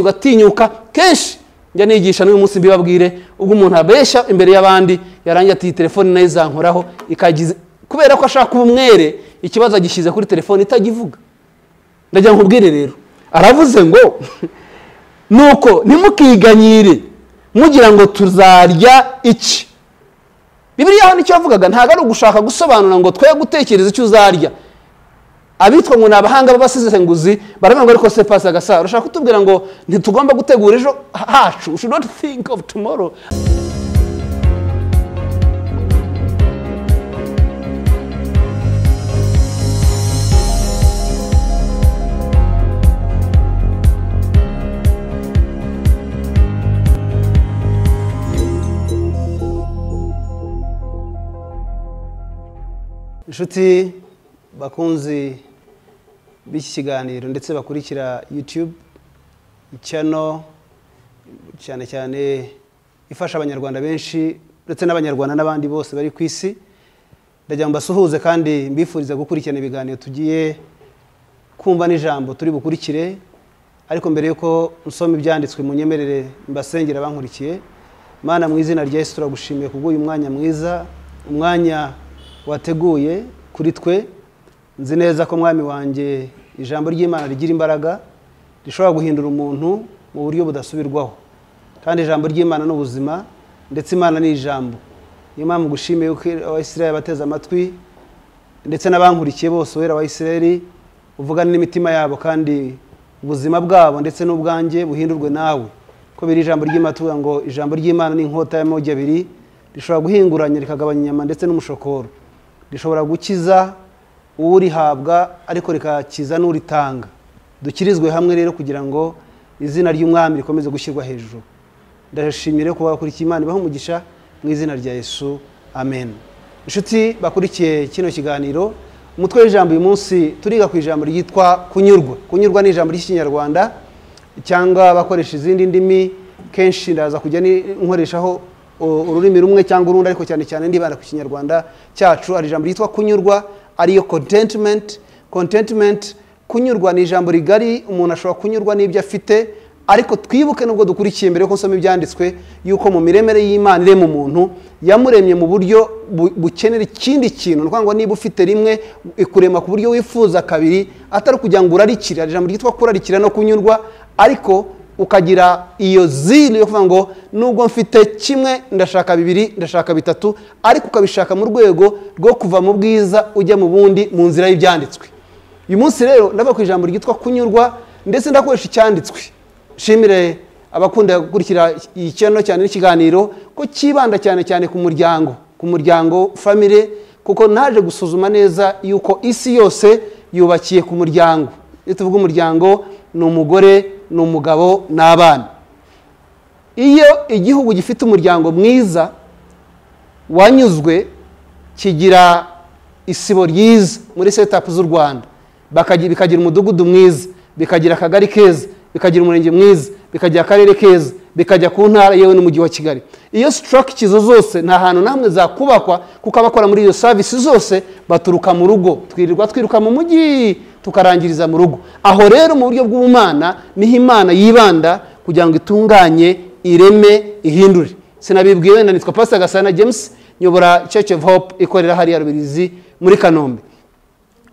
Ugatinyuka kenshi njya nigisha n'uyu munsi mbibabwire, ubwo umuntu abeshya imbere y'abandi yarangiye ati telefone nayo izankoraho, ikagize kubera ko ashaka kuba umwere, ikibazo agishyize kuri telefone itagivuga. Ndagira nkubwire rero, aravuze ngo nuko ntimukiganyire mugira ngo tuzarya iki. Bibiliya hano icyo yavugaga ntabwo ari ugushaka gusobanura ngo twe gutekereza icyo uzarya. Abitwa ngo ni abahanga b'abasesenguzi baravuga ngo ariko se pasi agasa, urashaka kutubwira ngo ntitugomba gutegura ejo hacu, we should not think of tomorrow. Inshuti bakunzi b'iki kiganiro ndetse bakurikira YouTube channel cyane cyane ifasha abanyarwanda benshi ndetse n'abanyarwanda n'abandi bose bari ku isi, ndagira ngo mbasuhuze kandi mbifuriza gukurikirana ibiganiro tugiye kumva n'ijambo turi bukurikire. Ariko mbere yuko nsoma ibyanditswe munyemerere mbasengera abankurikiye. Mana, mu izina rya Yesu turagushimiye kubw'uyu mwanya mwiza, umwanya wateguye kuri twe. Nzi neza ko mwami wanjye ijambo ry'Imana rigira imbaraga, rishobora guhindura umuntu mu buryo budasubirwaho, kandi ijambo ry'Imana ni ubuzima, ndetse Imana ni ijambo. Niyo mpamvu ngushimiye yuko Abisirayeli bateze amatwi ndetse n'abankurikiye bose, wera wa Isirayeli, uvugane n'imitima yabo kandi ubuzima bwabo ndetse n'ubwanjye buhindurwe nawe. Ko biri ijambo ry'Imana tuvuga ngo ijambo ry'Imana ni inkota y'amogi abiri, rishobora guhinguranya rikagabanya inyama ndetse n'umushokoro, rishobora gukiza urihabwa ariko rikakiza n'uritanga. Dukirizwe hamwe rero kugira ngo izina ry'Umwami rikomeze gushyirwa hejuru. Ndashimire kuba bakurikiye, Imana ibahe umugisha mu izina rya Yesu, amen. Inshuti bakurikiye kino kiganiro, umutwe w'ijambo uyu munsi turiga ku ijambo ryitwa kunyurwa. Kunyurwa ni ijambo ry'Ikinyarwanda cyangwa abakoresha izindi ndimi, kenshi ndaza kujya nkoreshaho ururimi rumwe cyangwa urundi, ariko cyane cyane ndibanda ku Kinyarwanda cyacu. Hari ijambo ryitwa kunyurwa ariyo contentment. Contentment, kunyurwa ni ijambo rigari, umuntu ashobora kunyurwa n'ibyo afite, ariko twibuke nubwo dukurikiye mbere yuko nsoma ibyanditswe yuko mu miremere y'Imana irema umuntu yamuremye mu buryo bukenera ikindi kintu. Ni ukuvuga ngo niba ufite rimwe ikurema ku buryo wifuza kabiri, atari kugira ngo urarikire. Hari ijambo ryitwa kurarikira no kunyurwa, ariko ukagira iyo zile yo kuvuga ngo nubwo mfite kimwe ndashaka bibiri, ndashaka bitatu, ariko ukabishaka mu rwego rwo kuva mu bwiza ujya mu bundi mu nzira y'ibyanditswe. Uyu munsi rero ndavuga ku ijambo ryitwa kunyurwa, ndetse ndakoresha icyanditswe. Shimire abakunda gukurikira iyi channel cyane n'ikiganiro ko kibanda cyane cyane ku muryango, ku muryango family, kuko naje gusuzuma neza yuko isi yose yubakiye ku muryango. Iyo tuvuga umuryango ni umugore, ni umugabo n'abana. Iyo igihugu gifite umuryango mwiza wanyuzwe, kigira isibo ryiza muri setup z'u Rwanda, bikagira umudugudu mwiza, bikagira akagari keza, bikagira umurenge mwiza, bikagira akarere keza, bikajya ku ntara yewe n'umujyi wa Kigali. Iyo structures zose nta hantu namwe zakubakwa, kuko abakora muri iyo service zose baturuka mu rugo. Twirirwa twiruka mu mujyi tukarangiriza mu rugo. Aho rero mu buryo bw'ubumana niho Imana yibanda kugira ngo itunganye, ireme, ihindure. Sinabibwiwe wenda, nitwa Pastor Gasana James, nyobora Church of Hope ikorera hariya Rubirizi muri Kanombe.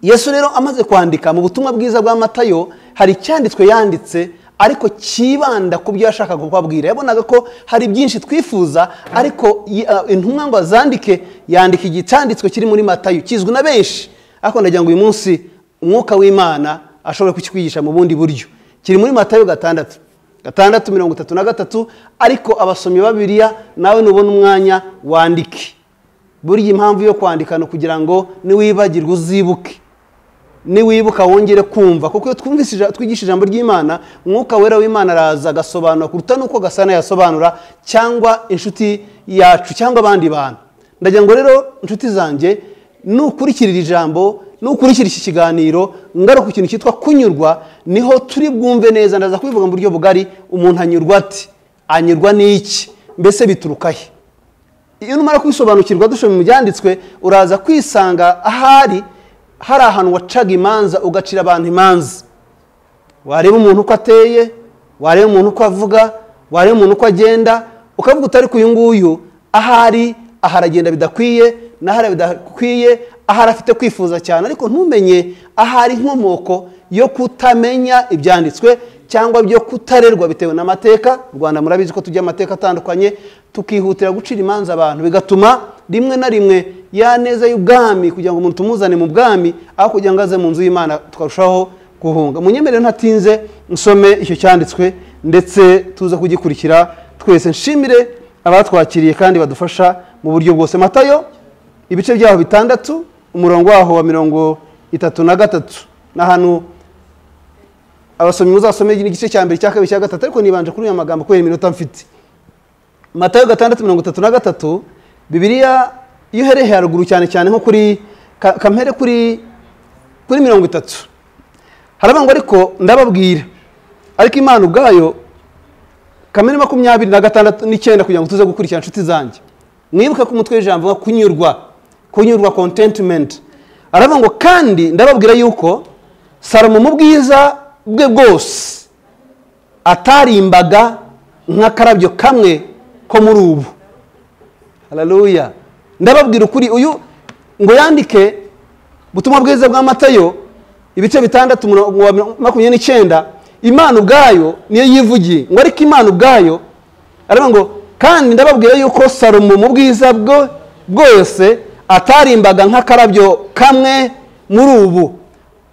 Yesu rero amaze kwandika mu butumwa bwiza bwa Matayo, hari icyanditswe yanditse ariko kibanda ku byo yashakaga kubabwira. Yabonaga ko hari byinshi twifuza, ariko intumwa ngo azandike, yandika igicyanditswe kiri muri Matayo kizwi na benshi, ariko ndagira ngo uyu munsi umwuka w'Imana ashobora kukikwigisha mu bundi buryo. Kiri muri Matayo 6:6-33, ariko abasomyi ba Bibiliya nawe nubona umwanya wandike. Burya impamvu yo kwandika no kugira ngo niwibagirwe uzibuke, niwibuka wongere kumva, kuko iyo twumvise twigisha ijambo ry'Imana, umwuka wera w'Imana araza agasobanura kuruta nuko Gasana yasobanura, cyangwa inshuti yacu cyangwa abandi bantu. Ndagira ngo rero inshuti zanjye, nukurikirira ijambo, nukurikira iki kiganiro, ngaruka ku kintu cyitwa kunyurwa, niho turi bwumve neza. Ndaza kubivuga mu buryo bugari, umuntu anyurwa ati anyurwa n'iki, mbese bituruka he? Iyo numara kwisobanukirwa dushoma mu byanditswe, uraza kwisanga ahari hari ahantu wacaga imanza, ugacira abantu imanza. Wareba umuntu uko ateye, Wareba umuntu uko avuga, wareba umuntu uko agenda, ukavuga utari ku uyu nguyu ahari aharagenda bidakwiye, n'ahari bidakwiye, ahari afite kwifuza cyane, ariko ntumenye ahari inkomoko yo kutamenya ibyanditswe cyangwa byo kutarerwa bitewe n'amateka. U Rwanda murabizi ko tujya amateka atandukanye, tukihutira gucira imanza abantu, bigatuma rimwe na rimwe ya neza y'ubwami kugira ngo umuntu tumuzane mu bwami aho kugira ngo aze mu nzu y'Imana tukarushaho guhunga. Munyemerere ntatinze nsome icyo cyanditswe ndetse tuze kugikurikira twese. Nshimire abatwakiriye kandi badufasha mu buryo bwose. Matayo ibice byaho 6 umurongo waho wa 33, n'ahantu abasomyi muzasome igice cya mbere, cya kabiri, cya gatatu, ariko nibanje kuri aya magambo kubera iminota mfite. Matayo 6:33, Bibiliya iyo uhereye haruguru cyane cyane nko kuri kampere kuri 30, haravuga ngo ariko ndababwira, ariko Imana ubwayo, kamere 26 9, kugira ngo tuze gukurikira inshuti zanjye. Mwibuke ko umutwe w'ijambo wa kunyurwa, contentment. Aravuga ngo kandi ndababwira yuko Salomo mu bwiza bwe bwose atarimbaga nk'akarabyo kamwe ko muri ubu. Haleluya. Ndababwira ukuri, uyu ngo yandike ubutumwa bwiza bwa Matayo ibice 6 umurongo wa 29, Imana ubwayo niyo yivugiye ngo ariko Imana ubwayo aravuga ngo kandi ndababwira yuko Salomo mu bwiza bwose atarimbaga nk'akarabyo kamwe muri ubu.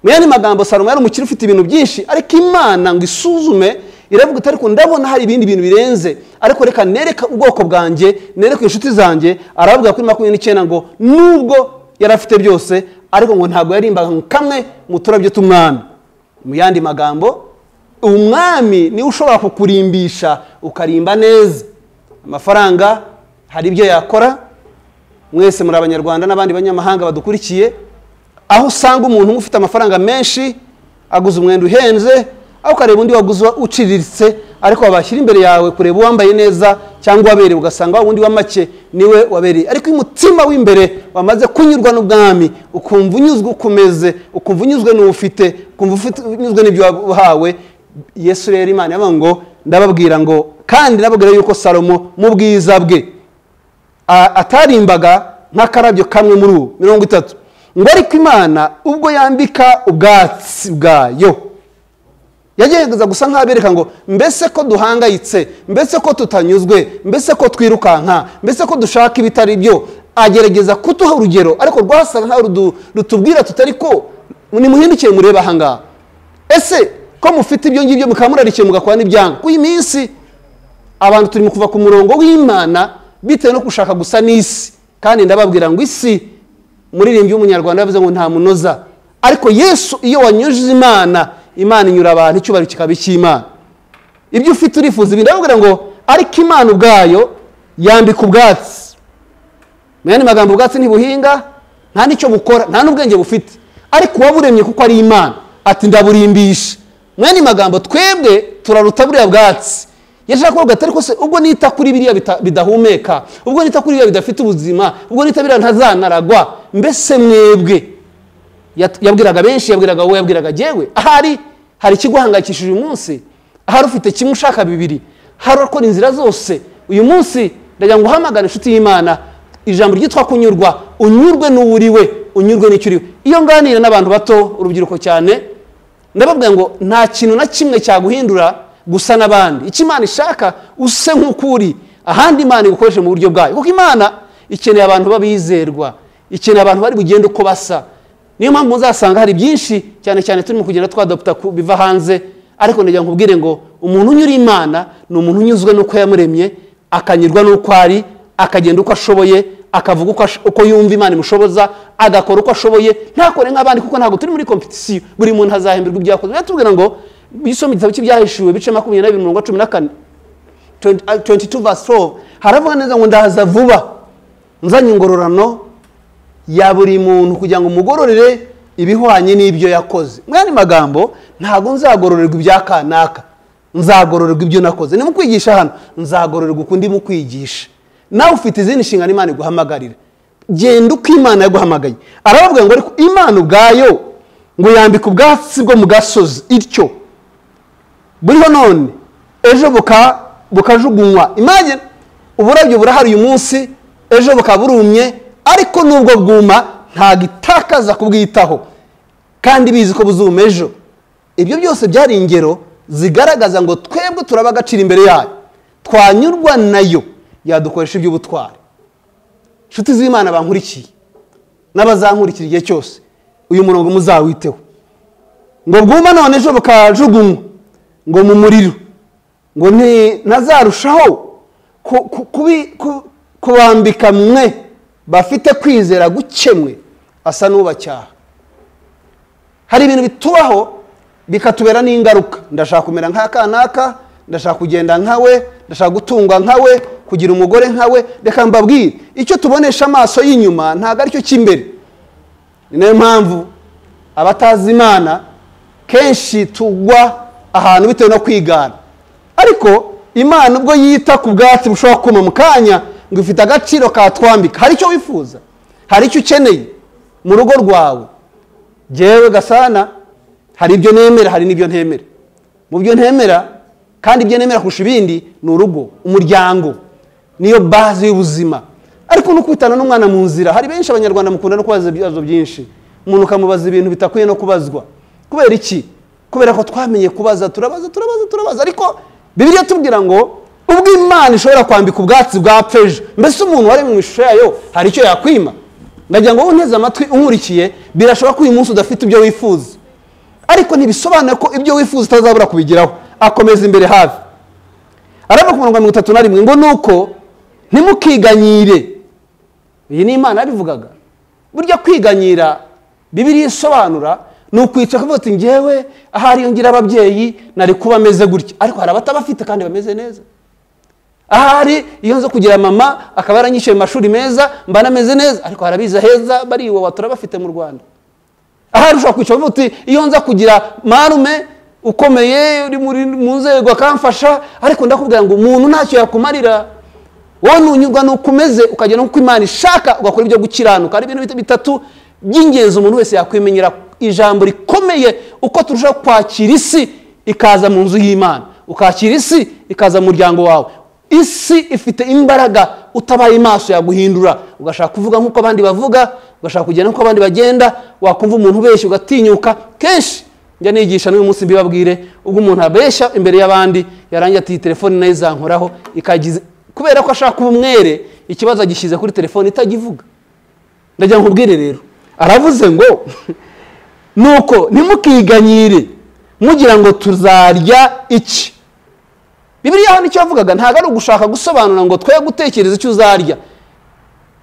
Mu yandi magambo, Salomo yari umukire ufite ibintu byinshi, ariko Imana ngo isuzume iravuga iti ariko ndabona hari ibindi bintu birenze, ariko reka nereka ubwoko bwanjye, nereka inshuti zanjye. Aravuga kuri 29 ngo nubwo yari afite byose, ariko ngo ntabwo yarimbaga kamwe mu turabyo tw'umwami. Mu yandi magambo, umwami niwe ushobora kukurimbisha ukarimba neza. Amafaranga hari ibyo yakora, mwese muri abanyarwanda n'abandi banyamahanga badukurikiye, aho usanga umuntu ufite amafaranga menshi aguze umwenda uhenze, aho ukareba undi waguze uciriritse, ariko wabashyira imbere yawe kureba uwambaye neza cyangwa wabereye, ugasanga wundi wa make niwe wabereye. Ariko umutima w'imbere wamaze kunyurwa n'ubwami, ukumva unyuzwe ukomeze, ukumva unyuzwe n'ufite, ukumva unyuzwe n'ibyo wahawe. Yesu rero Imana yavuga ngo ndababwira ngo kandi ndababwira yuko Salomo mu bwiza bwe atarimbaga nk'akarabyo kamwe muri ubu. 30 ngo ariko Imana ubwo yambika ubwatsi bwayo, yagerageza gusa nk'abereka ngo mbese ko duhangayitse, mbese ko tutanyuzwe, mbese ko twirukanka, mbese ko dushaka ibitari byo. Agerageza kutuha urugero, ariko rwasaga nkaho rutubwira tutari ko nimuhindukiye mureba aha ngaha. Ese ko mufite ibyo ngibyo mukamurarikiye mugakora n'ibyanga? Kuyi minsi abantu turimo kuva ku murongo w'Imana bitewe no gushaka gusa n'isi. Kandi ndababwira ngo isi, muririmbyi w'umunyarwanda yavuze ngo nta munoza, ariko Yesu iyo wanyujije Imana, Imana inyura abantu, icyubahiro kikaba icy'Imana. Ibyo ufite urifuza ibindi. Ndababwira ngo ariko Imana ubwayo yambika ubwatsi. Mu yandi magambo, ubwatsi ntibuhinga, nta n'icyo bukora, nta n'ubwenge bufite, ariko uwaburemye kuko ari Imana ati ndaburimbisha. Mu yandi magambo, twebwe turaruta buriya bwatsi. Yashaka kuvuga ati ariko se ubwo nita kuri biriya bidahumeka, ubwo nita kuri biriya bidafite ubuzima, ubwo nita biriya ntazanaragwa, mbese mwebwe? Yabwiraga benshi, yabwiraga wowe, yabwiraga jyewe. Ahari hari ikiguhangayikishije uyu munsi, ahari ufite kimwe ushaka bibiri, hari ukora inzira zose. Uyu munsi ndagira ngo uhamagare inshuti y'Imana, ijambo ryitwa kunyurwa, unyurwe n'uwuriwe, unyurwe n'icyo uriwe. Iyo nganira n'abantu bato, urubyiruko cyane, ndababwira ngo nta kintu na kimwe cyaguhindura gusa n'abandi. Icyo Imana ishaka use nk'ukuri, ahandi Imana igukoreshe mu buryo bwayo, kuko Imana ikeneye abantu babizerwa, ikeneye abantu bari bugende uko basa. Niyo mpamvu muzasanga hari byinshi cyane cyane turimo kugenda twadopta biva hanze, ariko ndagira ngo nkubwire ngo umuntu unyura Imana ni umuntu unyuzwe n'uko yamuremye, akanyurwa n'uko ari, akagenda uko ashoboye, akavuga uko yumva Imana imushoboza, agakora uko ashoboye, ntakore nk'abandi, kuko ntabwo turi muri competition. Buri muntu azahemberwa ibyo yakoze. Biratubwira ngo bisome igitabo cy'Ibyahishuwe bice 22 umurongo wa 14, 22 verse 12, haravuga neza ngo ndaza vuba nzanye ingororano ya buri muntu kugira ngo mugororere ibihwanye n'ibyo yakoze. Mu yandi magambo, ntabwo nzagororerwa ibya kanaka, nzagororerwa ibyo nakoze. Ni mu kwigisha hano, nzagororerwa uko ndi mu kwigisha. Nawe ufite izindi nshingano Imana iguhamagarira, genda uko Imana yaguhamagaye. Arababwira ngo ariko Imana ubwayo ngo yambika ubwatsi bwo mu gasozi ityo buriho none ejo bukajugunywa. Imagine uburabyo burahari uyu munsi, ejo bukaba burumye, ariko nubwo bwuma nta gitakaza kubwitaho kandi bizi ko buzuma ejo. Ibyo byose byari ingero zigaragaza ngo twebwe turaba agaciro imbere yayo, twanyurwa nayo, yadukoresha iby'ubutwari. Inshuti z'Imana bankurikiye n'abazankurikira igihe cyose, uyu murongo muzawiteho. Ngo bwuma none ejo bukajugunywa ngo mu muriro, ngo ntazarushaho kubambika mwe bafite kwizera gukemwe, asa n'ubacyaha. Hari ibintu bitubaho bikatubera n'ingaruka. Ndashaka kumera nk'aka n'aka, ndashaka kugenda nkawe, ndashaka gutungwa nkawe, kugira umugore nkawe. Reka mbabwire, icyo tubonesha amaso y'inyuma ntabwo aricyo cy'imbere. Ni nayo mpamvu abatazi Imana kenshi tugwa ahantu bitewe no kwigana. Ariko Imana ubwo yita ku bwatsi bushobora kuma mu kanya, ngo ifite agaciro katwambika. Hari icyo wifuza, hari icyo ukeneye mu rugo rwawe. Jewe Gasana hari ibyo nemera, hari n'ibyo ntemera. Mu byo ntemera kandi ibyo nemera kurusha ibindi ni urugo, umuryango, niyo base y'ubuzima. Ariko no kwitana n'umwana mu nzira, hari benshi abanyarwanda mukunda no kubaza ibibazo byinshi, umuntu ukamubaza ibintu bitakwiye no kubazwa. Kubera iki? Kubera ko twamenye kubaza, turabaza turabaza turabaza. Ariko Bibiliya tubwira ngo ubwo Imana ishobora kwambika ubwatsi bwapfa ejo, mbese umuntu wari mu ishusho yayo hari icyo yakwima? Ndagira ngo unteze amatwi unkurikiye, birashoboka ko uyu munsi udafite ibyo wifuza, ariko ntibisobanuye ko ibyo wifuza utazabura kubigeraho. Akomeza imbere hafi, arava ku murongo wa 31 ngo nuko ntimukiganyire. Iyi ni Imana yabivugaga. Burya kwiganyira Bibiliya isobanura ni ukwica kuvuga uti njyewe ahari iyo ngira ababyeyi nari kuba meze gutya, ariko hari abatabafite kandi bameze neza. Ahari iyo nzo kugira mama akaba yaranyishyuye mu mashuri meza mba nameze neza, ariko hari abiza heza bari iwawa turabafite mu Rwanda. Ahari ushobora kwicara uvuga uti iyo nza kugira marume ukomeye uri mu nzego akamfasha, ariko ndakubwira ngo umuntu ntacyo yakumarira. Wowe nunyurwa nuko umeze, ukagenda uko Imana ishaka, ugakora ibyo gukiranuka. Hari ibintu bitatu by'ingenzi umuntu wese yakwimenyera ijambo rikomeye. Uko turushaho kwakira isi ikaza mu nzu y'Imana, ukakira isi ikaza mu muryango wawe. Isi ifite imbaraga, utabaye maso yaguhindura, ugashaka kuvuga nk'uko abandi bavuga, ugashaka kugenda nk'uko abandi bagenda, wakumva umuntu ubeshya ugatinyuka. Kenshi njya nigisha n'uyu munsi mbibabwire, ubwo umuntu abeshya imbere y'abandi yarangiye ati telefone nayo izankoraho, ikagize kubera ko ashaka kuba umwere, ikibazo agishyize kuri telefone itagivuga. Ndagira ngo nkubwire rero, aravuze ngo nuko ntimukiganyire mugira ngo tuzarya iki. Bibiliya hano icyo yavugaga ntabwo ari ugushaka gusobanura ngo twe gutekereza icyo uzarya.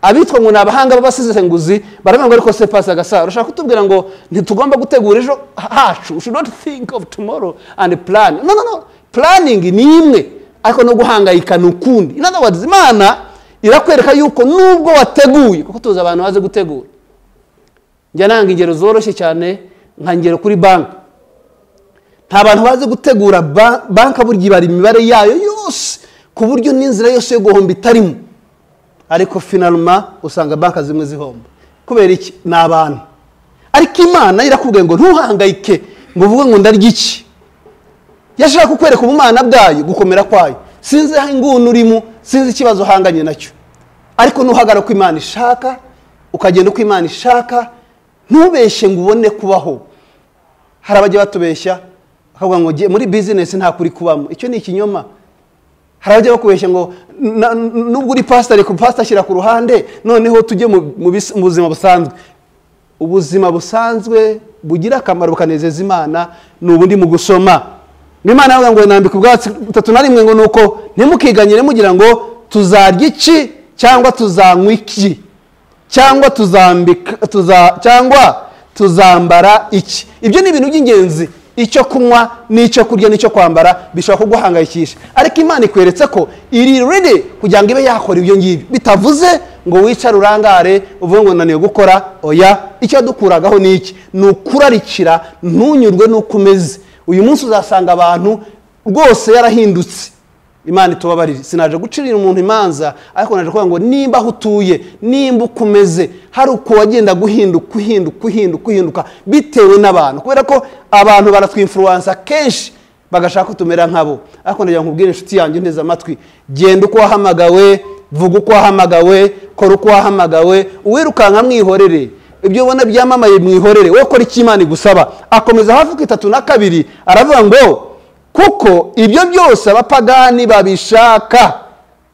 Abitwa ngo ni abahanga b'abasesenguzi baravuga ngo ariko se pasi Gasana urashaka kutubwira ngo ntitugomba gutegura ejo hacu? We should not think of tomorrow and plan. No, no, no. Planning ni imwe, ariko no guhangayika ni ukundi. In other words, Imana irakwereka yuko nubwo wateguye, kuko tuzi abantu bazi gutegura. Njya nanga ingero zoroshye cyane, nka ngero kuri banki. Nta bantu bazi gutegura banka, burya ibara imibare yayo yose ku buryo n'inzira yose yo guhomba itarimo, ariko finalement usanga banka zimwe zihomba. Kubera iki? Ni abantu. Ariko Imana irakubwiye ngo ntuhangayike ngo uvuge ngo ndarya iki. Yashaka kukwereka ubumana bwayo, gukomera kwayo. Sinzi aho inguni urimo, sinzi ikibazo uhanganye nacyo, ariko nuhagarara uko Imana ishaka, ukagenda uko Imana ishaka, ntubeshye ngo ubone kubaho. Hari abajya batubeshya bakavuga ngo muri business nta kuri kubamo. Icyo ni ikinyoma. Hari abajya bakubeshya ngo nubwo uri pastor, ariko pastor ashyira ku ruhande, noneho tujye mu buzima busanzwe. Ubuzima busanzwe bugira akamaro bukanezeza Imana ni ubundi mu gusoma. Imana yavuga ngo nambika ubwatsi 31 ngo nuko ntimukiganyire mugira ngo tuzarya iki cyangwa tuzanywa iki cyangwa tuzambika cyangwa tuzambara iki. Ibyo ni ibintu by'ingenzi. Icyo kunywa n'icyo kurya n'icyo kwambara bishobora kuguhangayikisha, ariko Imana ikweretse ko iri ready kugira ngo ibe yakora ibyo ngibyo. Bitavuze ngo wicare urangare uvuge ngo naniwe gukora. Oya, icyo yadukuragaho ni iki? Ni ukurarikira, ntunyurwe n'uko umeze. Uyu munsi uzasanga abantu rwose yarahindutse. Imana itubabarire. Sinaje gucirira umuntu imanza, ariko naje kuvuga ngo nimba aho utuye, nimba uko umeze, hari uko wagenda guhinduka uhinduka uhinduka uhinduka bitewe n'abantu. Kubera ko abantu baratwinfluensa kenshi Bagashaka ko tumera nkabo. Ariko ndagira ngo nkubwire inshuti yanjye nteze amatwi, genda uko wahamagawe, vuga uko wahamagawe, kora uko wahamagawe, uwirukanka mwihorere, ibyo ubona byamamaye mwihorere, wowe kora icyo Imana igusaba. Akomeza hafi ku 32 aravuga ngo kuko ibyo byose abapagani babishaka,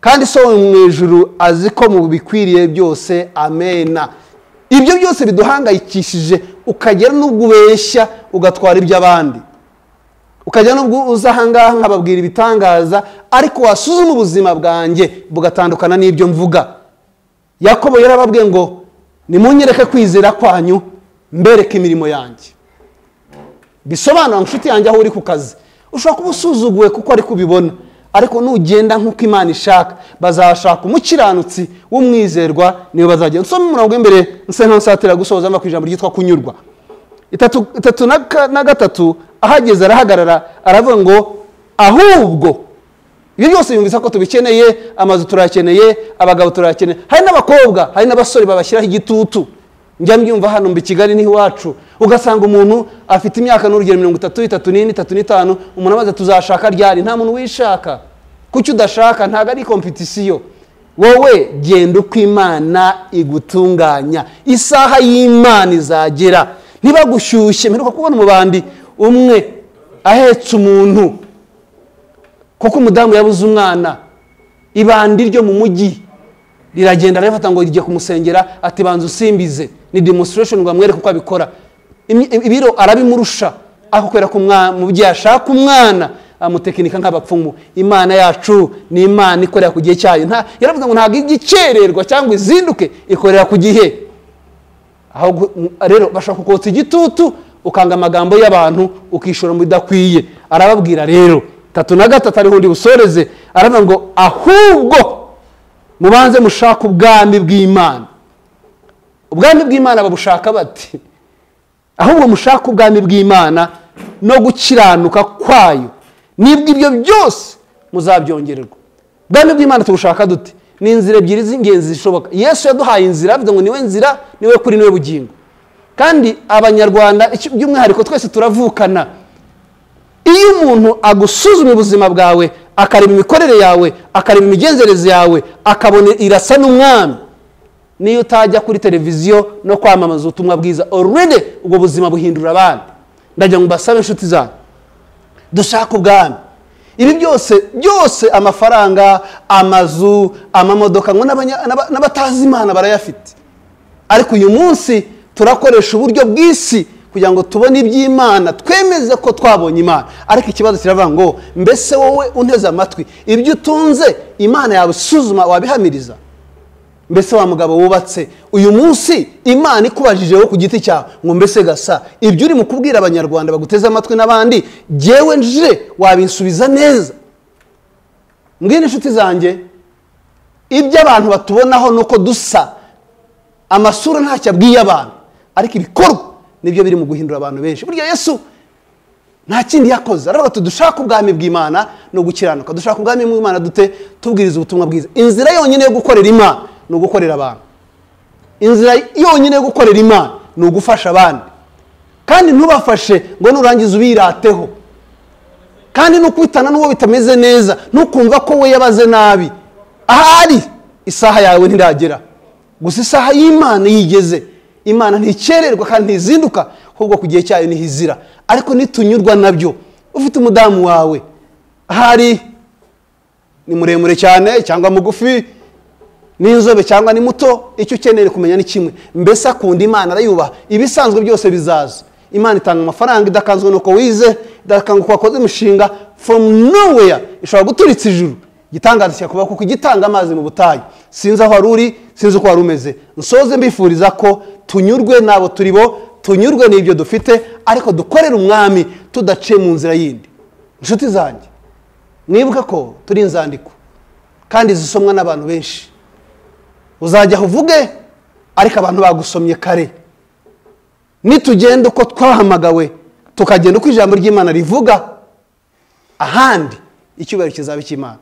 kandi so mu ijuru azi ko mu bikwiriye byose. Amena. Ibyo byose biduhangayikishije, ukagera n'ubwo ubeshya ugatwara iby'abandi, ukajya n'ubwo uza ahangaha nkababwira ibitangaza, ariko wasuzuma ubuzima bwanjye bugatandukana n'ibyo mvuga. Yakobo yarababwiye ngo nimunyereke kwizera kwanyu, mbereke imirimo yanjye. Bisobanura inshuti yanjye aho uri ku kazi, ushobora kuba usuzuguwe kuko ari kubibona, ariko nugenda nk'uko Imana ishaka, bazashaka umukiranutsi w'umwizerwa, niwe bazagenda. Nsome umurongo w'imbere nse nkansatira gusoza mva ku ijambo ryitwa kunyurwa. 33 ahageze arahagarara aravuga ngo ahubwo ibyo byose yumvise ko tubikeneye, amazu turakeneye, abagabo turakeneye, hari n'abakobwa, hari n'abasore babashyiraho igitutu. Njya mbyumva hano mu Kigali niho iwacu, ugasanga umuntu afite imyaka n'urugero 30, 34, 35, umuntu amaze tuzashaka ryari? Nta muntu wishaka. Kuki udashaka? Ntago ari competition. Wowe genda uko Imana igutunganya, isaha y'Imana izagera. Niba gushyushye, mperuka kubona umubandi umwe ahetse umuntu kuko umudamu yabuze umwana, ibandi ryo mu mujyi riragenda arafata ngo rijye kumusengera, ati banza usimbize, ni demonstration ngo amwereke uko abikora. Ibiro arabimurusha, ariko kubera ko umubyeyi ashaka umwana amutekinika nk'abapfumu. Imana yacu ni Imana ikorera ku gihe cyayo. Yaravuze ngo ntabwo igikererwa cyangwa izinduke, ikorera ku gihe. Aho rero bashaka kukotsa igitutu, ukanga amagambo y'abantu, ukishora mu bidakwiye. Arababwira rero 33 ariho ndi busoreze, aravuga ngo ahubwo mubanze mushaka ubwami bw'Imana. Ubwami bw'Imana babushaka bati ahubwo mushaka ubwami bw'Imana no gukiranuka kwayo, nibwo ibyo byose muzabyongererwa. Ubwami bw'Imana tubushaka dute? Ni inzira ebyiri z'ingenzi zishoboka. Yesu yaduhaye inzira, avuga ngo niwe nzira, niwe kuri, niwe bugingo. Kandi abanyarwanda by'umwihariko twese turavukana. Iyo umuntu agusuzuma ubuzima bwawe, akareba imikorere yawe, akareba imigenzereze yawe, akabona irasa n'umwami, niyo utajya kuri televiziyo no kwamamaza ubutumwa bwiza, already ubwo buzima buhindura abandi. Ndagira ngo mbasabe inshuti zanyu, dushake ubwami. Ibi byose byose, amafaranga, amazu, amamodoka, ngo n'abatazi Imana barayafite. Ariko uyu munsi turakoresha uburyo bw'isi kugira ngo tubone iby'Imana, twemeze ko twabonye Imana. Ariko ikibazo kiravuga ngo mbese wowe unteze amatwi, ibyo utunze Imana yabisuzuma, wabihamiriza? Mbese wa mugabo wubatse uyu munsi, Imana ikubajijeho ku giti cyawe ngo mbese gasa ibyo uri mu kubwira abanyarwanda baguteze amatwi n'abandi, jyewe nje wabinsubiza neza? Mbwira inshuti zanjye, ibyo abantu batubonaho nuko dusa, amasura ntacyo abwiye abantu, ariko ibikorwa nibyo biri mu guhindura abantu benshi. Burya Yesu nta kindi yakoze, aravuga ati dushaka ubwami bw'Imana no gukiranuka. Dushaka ubwami bw'Imana dute? Tubwiriza ubutumwa bwiza. Inzira yonyine yo gukorera Imana ni ugukorera abantu. Inzira yonyine yo gukorera Imana ni ugufasha abandi, kandi ntubafashe ngo nurangiza ubirateho, kandi nukwitana n'uwo bitameze neza, nukumva ko we yabaze nabi. Ahari isaha yawe ntiragera, gusa isaha y'Imana yigeze. Imana ntikererwa kandi ntizinduka, ahubwo ku gihe cyayo nihizira. Ariko nitunyurwa nabyo, ufite umudamu wawe ahari ni muremure cyane cyangwa mugufi, ni inzobe cyangwa ni muto, icyo ukeneye kumenya ni kimwe, mbese akunda Imana, arayubaha, ibisanzwe byose bizaza. Imana itanga amafaranga idakanzwe nuko wize, idakanzwe uko wakoze imishinga, from nowhere ishobora guturitsa ijuru. Igitangaza cyakuba kuko igitanga amazi mu butayu. Sinzi aho wari uri, sinzi uko wari umeze. Nsoze mbifuriza ko tunyurwe n'abo turi bo, tunyurwe n'ibyo dufite, ariko dukorere umwami tudaciye mu nzira yindi. Inshuti zanjye, mwibuke ko turi inzandiko kandi zisomwa n'abantu benshi. Uzajya uvuge ariko abantu bagusomye kare. Nitugenda uko twahamagawe, tukagenda uko ijambo ry'Imana rivuga, ahandi icyubahiro kizaba icy'Imana.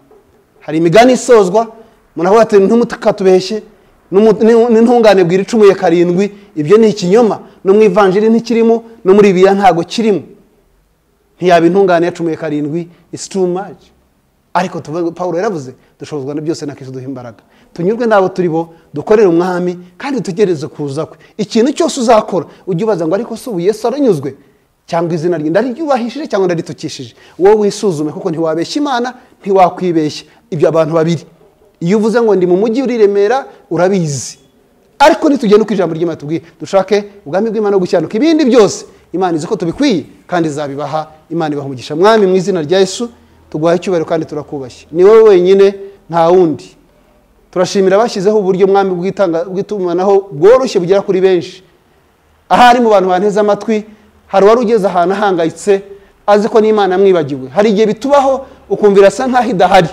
Hari imigani isozwa, umuntu avuga ati ntumukatubeshye, n'intungane bwira icumuye 7, ibyo ni ikinyoma, no mu ivanjiri ntikirimo, no muri Bibiliya ntago kirimo. Ntiyaba intungane yacumuye 7, it's too much. Ariko Paulo yaravuze dushobozwa na byose na Kristo duha imbaraga. Tunyurwe n'abo turi bo, dukorere umwami kandi dutegereze kuza kwe. Ikintu cyose uzakora ujye ubaza ngo ariko se ubu Yesu aranyuzwe, cyangwa izina rye ndaryubahishije cyangwa ndaritukishije. Wowe wisuzume, kuko ntiwabeshya Imana, ntiwakwibeshya. Ibyo abantu babiri, iyo uvuze ngo ndi mu mujyi uri Remera urabizi, ariko nitugenda uko ijambo ry'Imana tubwiye, dushake ubwami bw'Imana no gukiranuka, ibindi byose Imana izi ko tubikwiye kandi izabibaha. Imana ibaha umugisha. Mwami, mu izina rya Yesu tuguhaye icyubahiro kandi turakubashye. Ni wowe wenyine, nta wundi. Turashimira abashyizeho uburyo mwami bw'itumanaho bworoshye bugera kuri benshi. Ahari mu bantu banteze amatwi hari uwari ugeze ahantu ahangayitse azi ko n'Imana yamwibagiwe. Hari igihe bitubaho ukumvira asa nkaho idahari.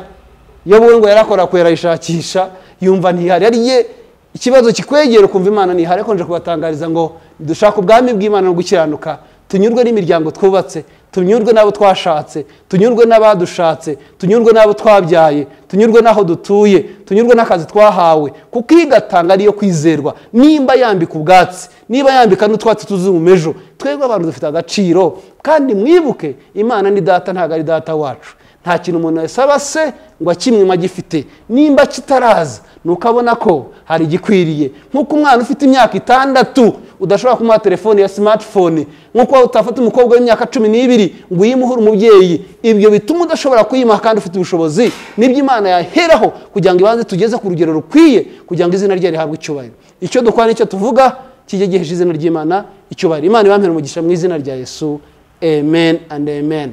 Iyo wowe ngo yarakora kwera ayishakisha yumva ntihari. Hari igihe ikibazo kikwegera ukumva Imana ntihari. Ariko nje kubatangariza ngo dushaka ubwami bw'Imana no gukiranuka, tunyurwe n'imiryango twubatse, tunyurwe n'abo twashatse, tunyurwe n'abadushatse, tunyurwe n'abo twabyaye, tunyurwe n'aho dutuye, tunyurwe n'akazi twahawe, kuko igatanga ariyo kwizerwa. Nimba yambika ubwatsi, niba yambika n'utwatsi tuzumejo, twebwe abantu dufite agaciro. Kandi mwibuke Imana ni data, ntabwo ari data wacu. Nta kintu umuntu yasaba se ngo akimwima agifite. Nimba kitaraza nukabona ko hari igikwiriye. Nkuko umwana ufite imyaka 6 udashobora kumuha telefone ya smartphone, nkuko utafata umukobwa w'imyaka 12 ngo uyimuhure umubyeyi, ibyo bituma udashobora kuyimuha kandi ufite ubushobozi. Nibyo Imana yaheraho kugira ngo ibanze tugeze ku rugero rukwiye kugira ngo izina rye rihabwe icyubahiro. Icyo dukora nicyo tuvuga kijye gihesha izina ry'Imana icyubahiro. Imana ibampere umugisha mu izina rya Yesu. Amen and amen.